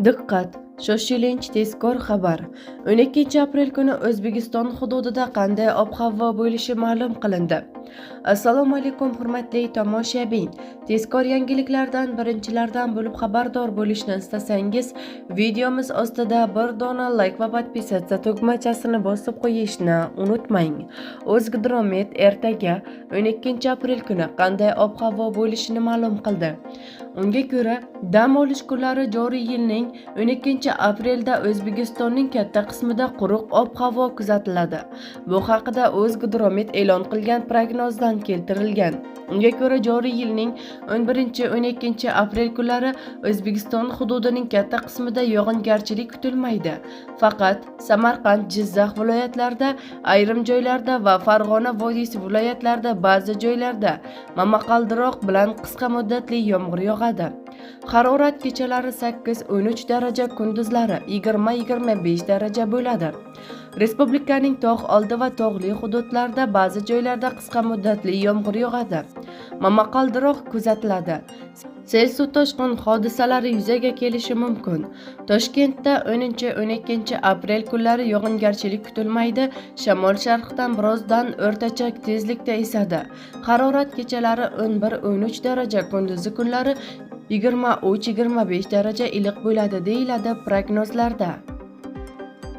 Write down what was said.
Diqqat! Shoshilinch tezkor xabar. 12 aprel kuni O'zbekiston hududida qanday ob-havo bo'lishi ma'lum qilindi. Assalomu alaykum, hurmatli tomoshabin. Tezkor yangiliklardan birinchilardan bo'lib xabardor bo'lishni istasangiz, videomiz ostida bir dona like va подписаться tugmachasini bosib qo'yishni unutmang. O'zgidromet ertaga, 12 aprel kuni qanday ob-havo bo'lishini ma'lum qildi. Unga ko'ra, dam olish kunlari joriy yilning 12 aprelda O'zbekistonning katta qismida quruq ob-havo kuzatiladi. Bu haqida O'zgidromet e'lon qilgan prognozdan keltirilgan. Unga ko'ra, joriy yilning 11-12 aprel kunlari O'zbekiston hududining katta qismida yog'ingarchilik kutilmaydi. Faqat Samarqand, Jizzax viloyatlarida ayrim joylarda va Farg'ona vodiysi viloyatlarida ba'zi joylarda momaqaldiroq bilan qisqa muddatli yomg'ir yog'adi. Harorat kechalari 8-13 daraja, kunduzlari 20-25 daraja bo'ladi. Respublikaning tog' oldi va tog'li hududlarida ba'zi joylarda qisqa muddatli yomg'ir yog'adi. Momaqaldiroq kuzatiladi. Sel suv toshqin hodisalari yuzaga kelishi mumkin. Toshkentda 10-12 aprel kunlari yog'ingarchilik kutilmaydi. Shamol sharqdan birozdan o'rtacha tezlikda esadi. Harorat kechalari 11-13 daraja, kunduzi kunlari 23-25 daraja iliq bo'ladi, deyiladi prognozlarda.